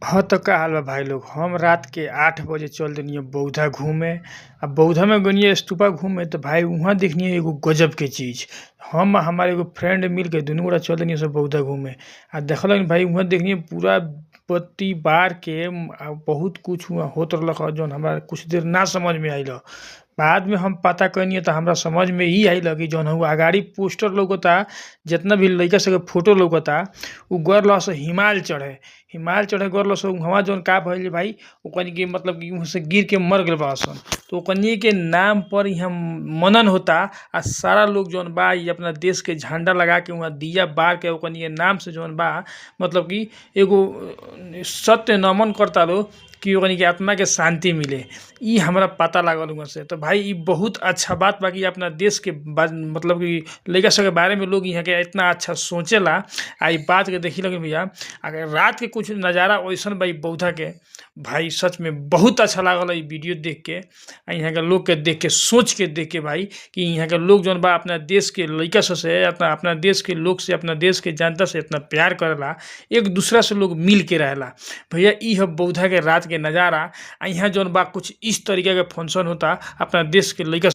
हाँ त का हाल बा भाई लोग। हम रात के 8 बजे चल देनी बौद्धा घूमे। आ बौद्धा में गनिया स्तूपा घूमे त भाई वहाँ देखनी एगो गजब के चीज। हम हमार एगो फ्रेंड मिल के दुनू गोरा चल देनी सब बौद्धा घूमे। आ देखलन भाई वहाँ देखनी पूरा बत्ती बार के आ बहुत कुछ वहाँ होत रहलक ह जौन हमरा कुछ देर ना समझ में आइल ह। बाद में हम पता कैनी त हमरा समझ में इ आइल कि जौन हउ अगाड़ी पोस्टर लउकता, जेतना भी लइका सब के फोटो लउकता उ गइल रहल स हिमाल चढ़े। हिमाल चढ़े गइल रहल स उहवा जौन का भइल भाई ओकनी के मतलब कि उहाँ से गिर के मर गइल बाड़न सन। त ओकनी के नाम पर इहाँ मनन होता आ सारा लोग जौन बा इ अपना देश के झंडा लगा के उहाँ दिया बार के ओकनी के नाम से जौन बा मतलब कि एगो सत्य नमन करता लोग कि ओकनी के आत्मा के शांति मिले। इ हमरा पता लागल उहाँ से। त भाई इ बहुत अच्छा बात बा कि अपना देश के मतलब कि लइका सब के बारे में लोग इहाँ के इतना अच्छा सोचेला। आ इ बात के देखी लगिन भईया अगर रात के कुछ नज़ारा ओइसन बा इ बौद्धा के, भाई सच में बहुत अच्छा लागल इ वीडियो देख के। आ इहाँ के लोग के देख के सोच के देख के भाई कि इहाँ के लोग जौन बा अपना देश के लइका सब से अपना अपना देश के लोग से अपना देश के जनता से इतना प्यार करेला, एक दूसरा से लोग मिल के रहेला। भईया इ ह बौद्धा के रात के नज़ारा। आ इहाँ जौन बा कुछ इस तरीका के फंक्शन होता अपना देश के लइका।